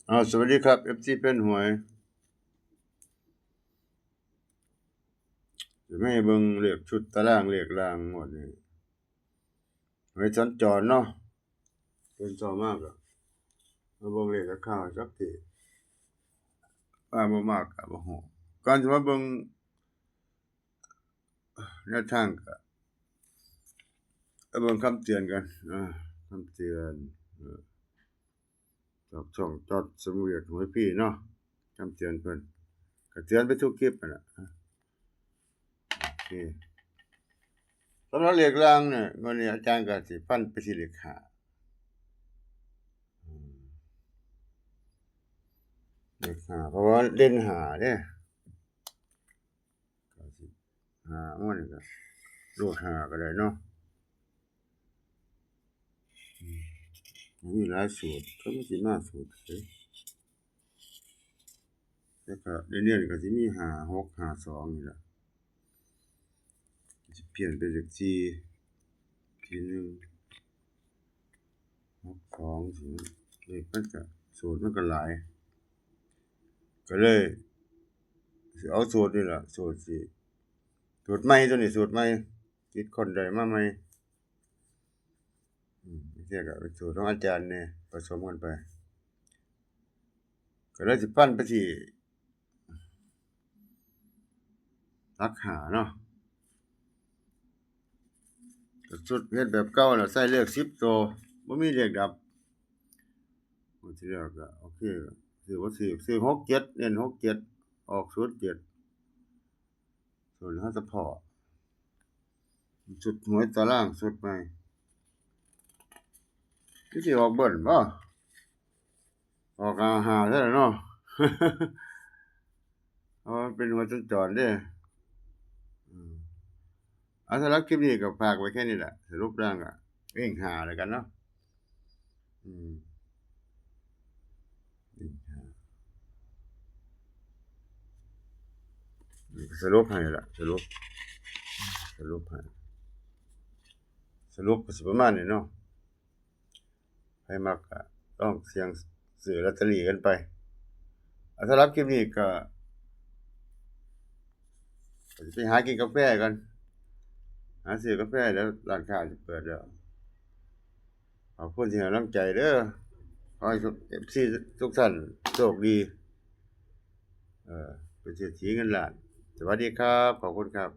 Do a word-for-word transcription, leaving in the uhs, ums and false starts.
เอาสวัสดีครับ เอฟซี แฟนหวย จะไม่เบิ่งเลขชุดตารางเลขล่างงวดนี้ หวยสัญจรเนาะ เป็นต่อมากอะมาเบิ่งเลขกับข่าวสักที ว่าบ่มากอะบ่ฮู้ ก่อนจะมาเบิ่งแนวทางก็ เอาเบิ่งคำเตือนกัน อ่า คำเตือน เออ จากช่องจอดสมุยหวยพี่เนาะ คำเตือนเพิ่น ก็เตือนไปทุกคลิปนั่นแหละ โอเค สำหรับเลขล่างเนี่ย งวดนี้อาจารย์ก็สิฟันไปที่เลขห้า อืม เลขห้า เพราะว่าเด่นห้าเนี่ย ก็สิห้า งวดนี้ก็รูดห้าก็ได้เนาะ อืม มีหลายสูตร ก็มันสิมาสูตรเด้อ แล้วก็เด่นๆก็สิมีห้าหก ห้าสองนี่แหละ สิเปลี่ยนเป็นเลขสี่ ทีหนึ่ง หกสอง สิ เลขมันก็ สูตรมันก็หลาย ก็เลย สิเอาสูตรนี่แหละ สูตรสิ สูตรใหม่ตัวนี้ สูตรใหม่ คิดค้นได้มาใหม่ อืม เรียกว่าเป็นสูตรของอาจารย์เนี่ย ผสมกันไป ก็เลยสิฟันไปที่หลักห้าเนาะ ก็ชุดเฮ็ดแบบเก่าแล้ว ใส่เลขสิบตัว บ่มีเลขดับ งวดที่แล้วก็โอเค ซื้อบ่ซื้อ ซื้อหกเจ็ด เน้นหกเจ็ด ออกศูนย์เจ็ด ส่วนเฮาเฉพาะ ชุดหวยตารางชุดใหม่ นี่สิออกเบิ้ลบ่ ออกห้าห้าซะแล้วเนาะ เพราะมันเป็นหวยสัญจรเด้ อืม เอา สำหรับคลิปนี้ก็ฝากไว้แค่นี้แหละ สรุปแล้วก็วิ่งห้าแล้วกันเนาะ อืม วิ่งห้า สรุปให้ละ สรุป สรุปให้ สรุปก็สิประมาณนี้เนาะ ใครมักก็ลองเสี่ยงซื้อลอตเตอรี่กันไป อ่ะ สำหรับคลิปนี้ก็ ก็สิไปหากินกาแฟกัน หาซื้อกาแฟแล้ว ร้านค้าจะเปิดแล้ว ขอบคุณที่ให้กำลังใจเด้อ ขอให้ทุก เอฟซี ทุกท่านโชคดี เอ่อ เป็นเศรษฐีเงินล้าน สวัสดีครับ ขอบคุณครับ